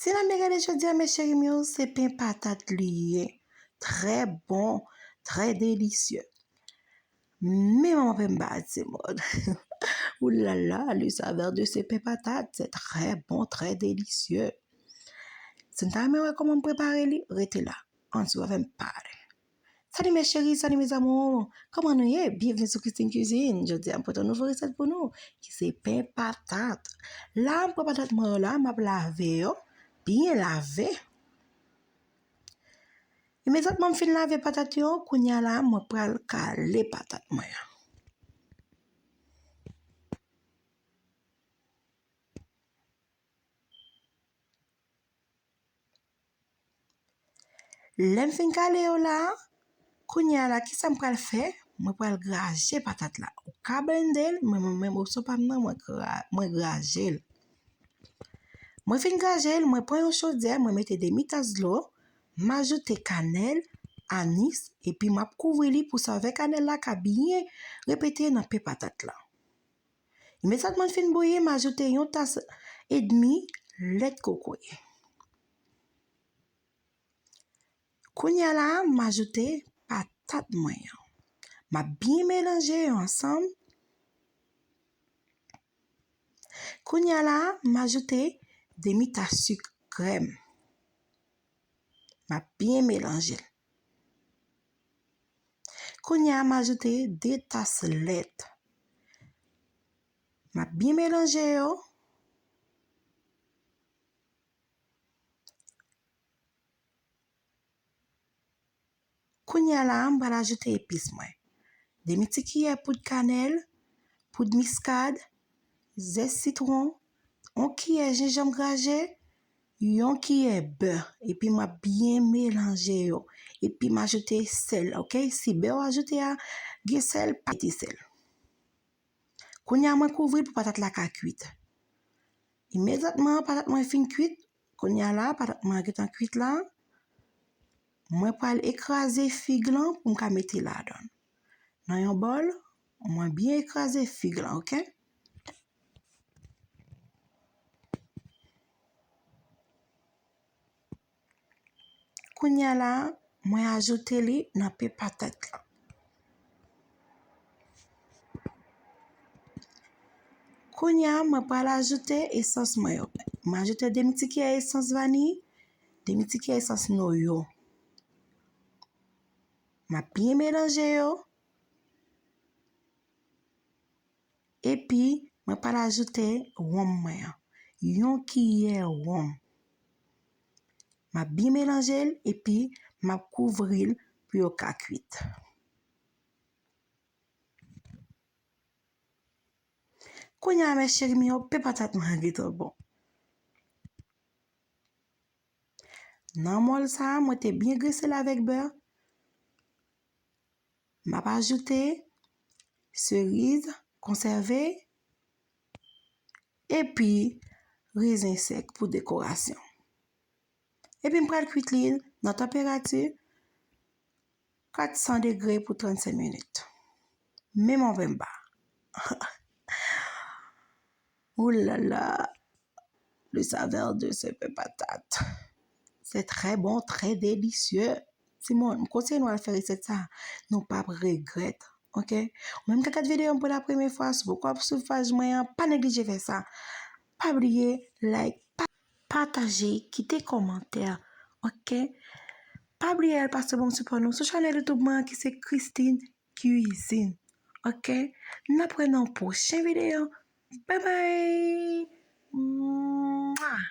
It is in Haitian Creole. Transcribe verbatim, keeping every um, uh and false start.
Ti n ap gade jodi a, mes chéris m yo, se pen patat li ye. Très bon, très délicieux. Men manman pen m ba ti moun. Oulala, le saveur de ce pain patate, c'est très bon, très délicieux. Si n ta renmen wè kòman m prepare li, rete la. Ann swiv avè m pale. Salut mes chéris, salut mes amours. Kòman nou ye? Byenvni sou Christine Cuisine. Jodi a, m pote yon nouvo resèt pou nou, ki se pen patat. La, m pran patat mwen yo la, m ap lave yo, byen lave. Imedyatman m fin lave patat yo, kounye a la, mwen pral kale patat mwen an. Lè m fin kale yo la, kounye a la, kisa m pral fè? Mwen pral graje patat la. Ou ka blende l, men mwen menm opsyon pa m nan, mwen gra-, mwen graje l. Mwen fin graje l, mwen pran yon chodyè, mwen mete demi tas dlo, m ajoute kanèl, anis, epi m ap kouvri li pou savè kanèl la ka byen repete nan pen patat la. Imedyatman l fin bouyi, m ajoute yon tas edmi lèt kokoye. Kounye a la, m ajoute patat mwen an. M ap byen melanje yo ansanm. Kounye a la, m ajoute demi tas sik krèm. M ap byen melanje l. Kounye a, m ajoute de tas lèt. M ap byen melanje yo. Kounye a la, m pral ajoute epis mwen. Demi ti kiyè poud kanèl, poud miskad, zès sitwon, yon kiyè jenjanm graje, yon kiyè bè, epi m ap byen melanje yo. Epi m ajoute sèl, oke? Si bè w ajoute a gen sèl, pa mete sèl. Kounye a, mwen kouvri l pou patat la ka kuit. Imedyatman patat mwen fin kuit, kounye a la, patat mwen gentan kuit la, mwen pral ekraze fig lan pou m ka mete ladan l. Nan yon bòl, mwen byen ekraze fig lan, oke? Kounye a la, mwen ajoute li nan pen patat la. Kounye a, mwen pral ajoute esans mwen yo. Mwen ajoute demi ti kiyè esans vaniy, demi ti kiyè esans noyo. M ap byen melanje yo. Epi, mwen pral ajoute wonm mwen an. Yon kiyè wonm. M ap byen melanje l, epi m ap kouvri l pou yo ka kuit. Kounye a, mes chéris m yo, pen patat mwen an gentan bon. Nan mòl sa a, mwen te byen grese l avèk bè. M ap ajoute seriz konsève epi rezen sèk pou dekorasyon. Epi m pral kuit li nan tanperati kat san degre pou trannsenk minit. Men mwen menm pa. Oulala, le saveur de ce pain patate. C'est très bon, très délicieux. Timoun, m konseye nou al fè resèt sa. Nou p ap regrèt. Oke? Ou menm k ap gad videyo m pou la premye fwa, si w poko ap swiv paj mwen an, pa neglije fè sa. Pa bliye like, pa pataje, kite kòmantè. Oke? Pa bliye al pase ban m sipò nou sou chanèl YouTube mwen an ki se Christine Cuisine. Oke? N ap wè nan pwochen videyo. Bye bye! Mwah!